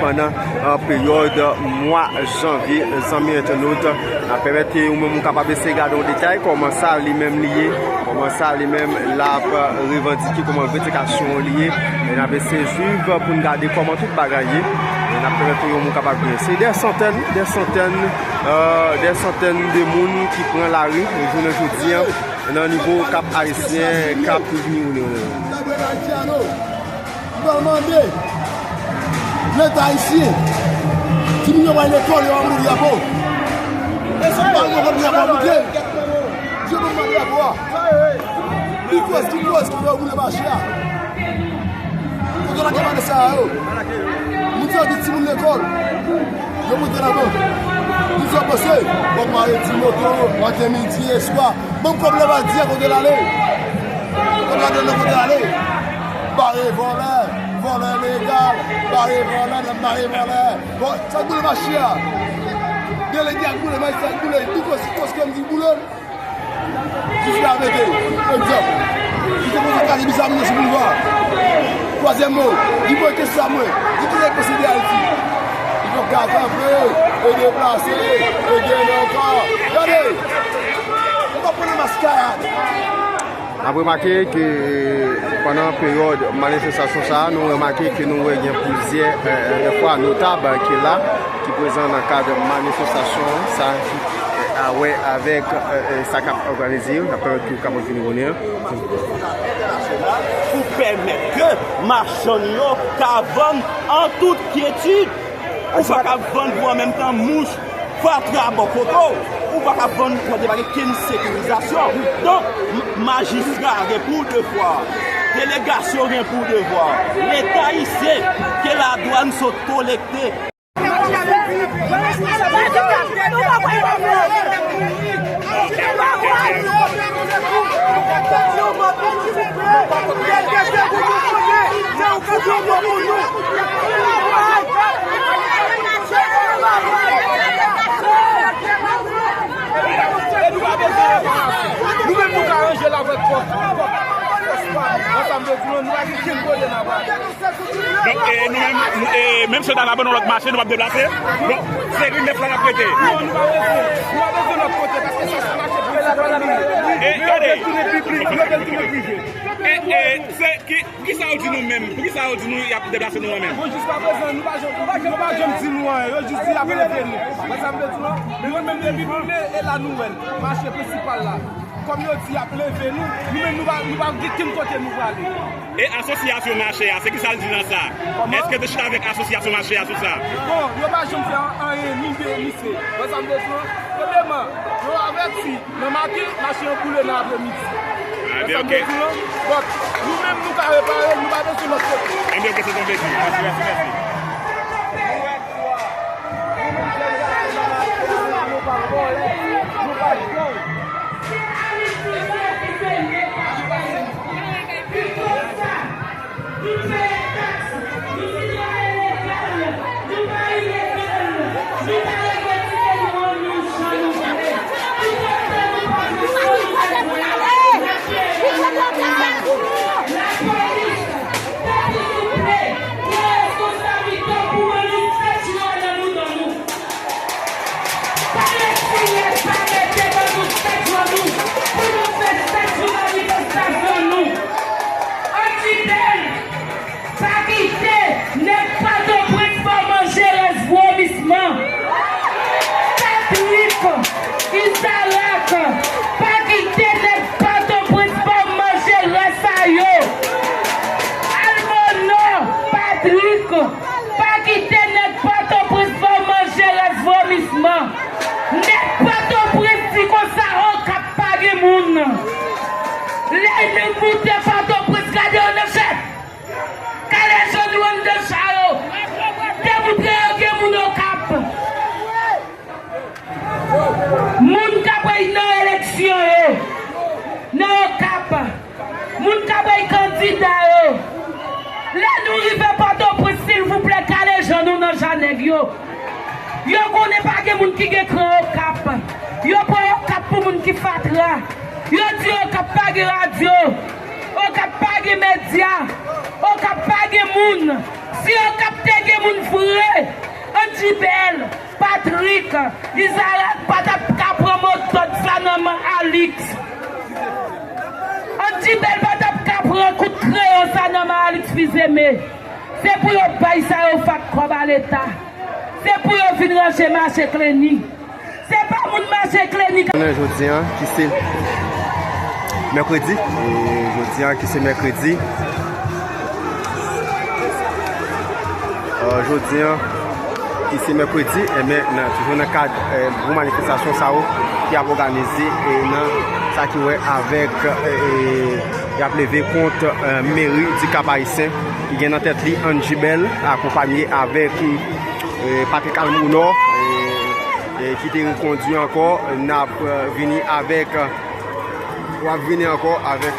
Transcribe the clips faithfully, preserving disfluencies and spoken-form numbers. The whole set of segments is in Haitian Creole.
Pandan, eh, peryòd mwa janvye, zanmi entènot, n ap pèmèt ke ou menm ou kapab eseye gade yon detay kòman sa li menm li ye, kòman sa li menm l ap revandike, kòman revandikasyon li ye. E n ap eseye swiv pou n gade kòman tout bagay ye. E n ap pèmèt ke yon moun kapab gen. Se dè santèn, dè santèn, eh, dè santèn de moun ki pran lari jounen jodi a nan nivo Kap Ayisyen, Kap Vini Wounen. N pral mande Leta ayisyen, timoun yo pral lekòl, yo pa moute drapo. E si yo pa moute drapo, moute. Yo pa moute drapo a. Ki kòz, ki kòz ki fè yo boule mache a? Kote lage pale sa a yo? Moun sa yo di timoun lekòl. Yo moute ladan. Moun sa yo panse, Bob Marley di moto, maten, midi, e swa. Bon, kòb la va di a kote l ale. Kòb la di a kote l ale. Bare vòlè, vòlè legal, bare vòlè, n ap bare vòlè. Bon, sa k boule mache a? Delege ak boule, majistra ak boule, tout kòs, tout kòs ke m di boule. Jis la mete, egzanp. Li te konn kaze bizan moun yo sou boulva. Twazyèm mo, li mwen kesyon sa mwen. Li ki rekonsilye Ayiti. Li fòk ka kanpe, e deplase, e gen ankò. Gade! Ou pa pran nan maskarad. N ap remake ke pandan peryòd manifestasyon sa a, nou remake ke nou wè gen plizyè, eh, eh, fwa notab ki la, ki prezan nan kad manifestasyon sa a, ki, eh, a wè avèk, eh, eh, sa k ap òganize yo, n ap pèmèt ke w kapab vini konnen an. Pou pèmèt ke machann yo ka vann an tout kyetid. Ou pa ka vann pou an menm tan mouch fatra bò kote w. Ou pa ka vann pou te pa gen kenn sekirizasyon. Donk, m-, majistra gen pou devwa, delegasyon gen pou devwa, Leta ayisyen ke ladwàn sot kolekte. Nou menm nou ka ranje l avèk fòs, fòs pa nou. Ansanm de nou, nou pa gen kenn kote n ap ale. Donk, e, nou menm, nou, e, menm si yo ta ban nou lòt mache, nou p ap deplase. Donk, se ri nèf la n ap rete. Non, nou pa bezwen, nou pa bezwen lòt kote, paske sa se mache prensipal nou. E, gade. Yo vle tounen piblik, yo vle tounen prive. E, e, se ki, kisa yo di nou menm? Poukisa yo di nou y ap deplase nou an menm? Bon, jiskaprezan, nou pa janm, nou pa janm di nou anyen. Yo jis di y ap leve nou. Wè sa m vle di w lan? Nou menm depi nou ne, e la nou wè l. Mache prensipal la. Kòm yo di y ap leve nou, nou menm nou pa, nou pa gen kenn kote nou prale. E asosyasyon mache a, se kisa l di nan sa? Kòman? Èske te chita avèk asosyasyon mache a sou sa? Bon, yo pa janm fè an-, anyen, ni de, ni se. Wè sa m vle di w lan? Premyèman, yo avèti, nan maten, mache an boule nan apremidi. Wè sa m vle di w lan? Donk, nou menm nou ka repare l, nou pa bezwen lòt kote. Ebyen, ok, se tonbe di. Mèsi, mèsi, mèsi. Palestinyen, pa rete nan nou tèt nou pou nou fè fèt sou manifestasyon nou. Ann kite n, pa kite nèg Pòtoprens fè w manje rès vomisman. Patrick, Isaac, pa kite nèg Pòtoprens fè w manje rès a yo. Almonò, Patrick, pa kite nèg Pòtoprens fè w manje rès vomisman. Nèg Pòtoprens di konsa, Okap pa gen moun. Lè nou moute Pòtoprens, gade yo nan jèt. Kale je nou anndan cha yo. Demontre yo gen moun Okap. Moun k ap nan eleksyon yo, nan Okap, moun k ap kandida yo, lè nou rive Pòtoprens, silvouplè, kale je nou nan ja nèg yo. Yo konnen pa gen moun ki gen kran Okap. Yo pran Okap pou moun ki fatra. Yo di Okap pa gen radyo. Okap pa gen medya. Okap pa gen moun. Si Okap te Ke moun vre, Andjibèl, Patrik, Izarak pa t ap ka pran motòd sa nan men Alix. Andjibèl pa t ap ka pran kout kreyon sa nan men Alix Fils-Aimé. Se pou yo bay sa yo fak kòb a Leta. Se pou yo vin ranje mache Kleni. Se pa moun mache Kleni. Konnen jodi an ki se mèkredi, e jodi an ki se mèkredi, e, jodi an ki se mèkredi, enben, nan, toujou nan kad, e, gwo manifestasyon sa yo ki ap òganize, e, nan sa ki wè avèk, e, y ap leve kont, e, meri di Kap Ayisyen ki gen nan tèt li Andjibèl, akonpanye avèk, e, Patrick Almonor, e, e, ki te rekondui ankò, n ap, e, vini avèk, w ap vini ankò avèk.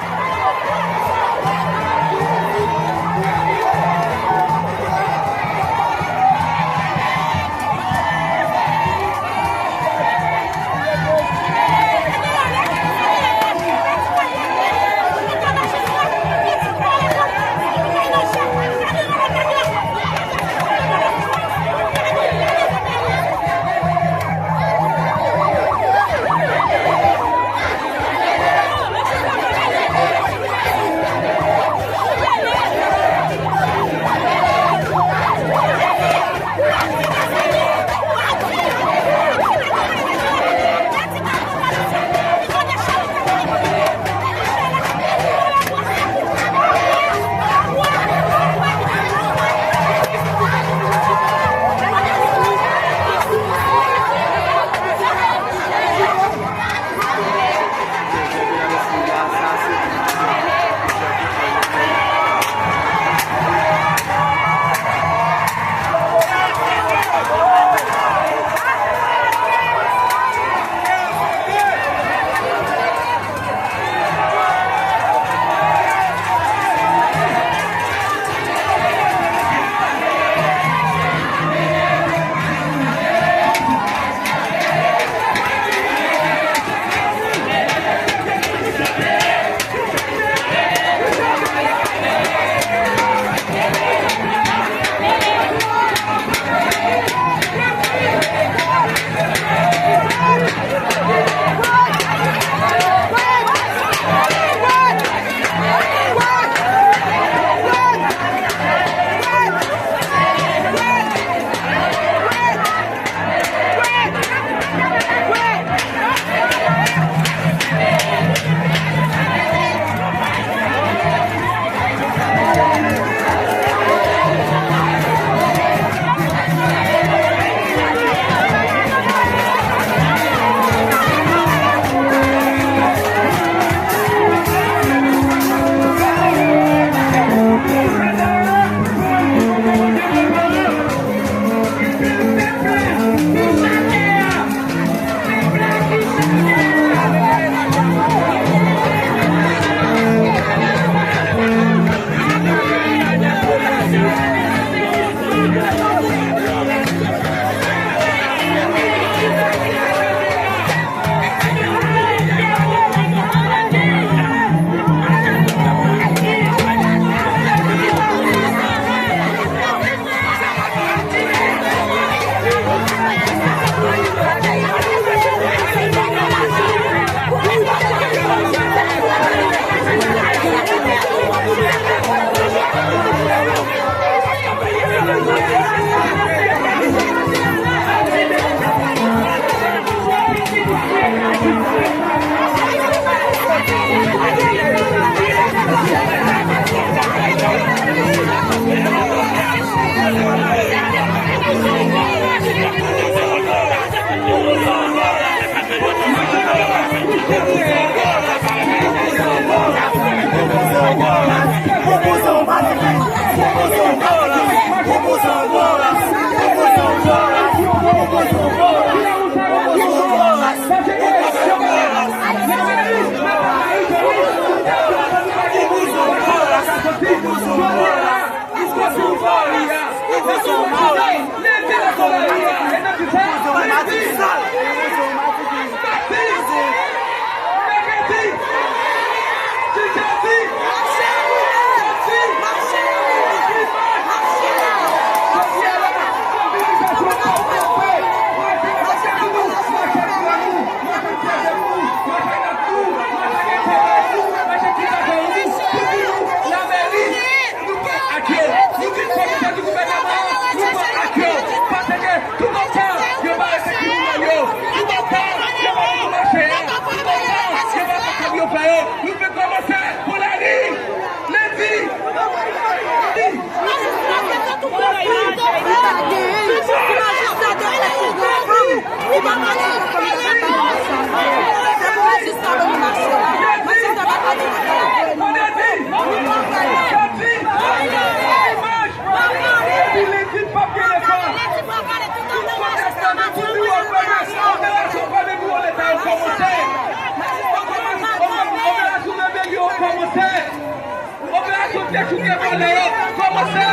Chouke vòlè yo, kòmanse.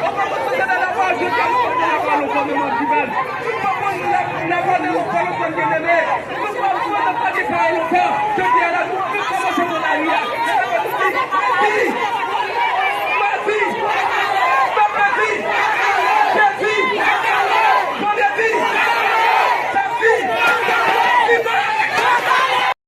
Yo kòmanse nan lavwa, jodi a nou konn nan lavwa, nou konn nan Madival. Nou konn nan lavwa, nou konn, nou konn byeneme. Nou konn nan lavwa depi lontan. Jodi a la, nou, nou kòmanse nan lari a. Fini,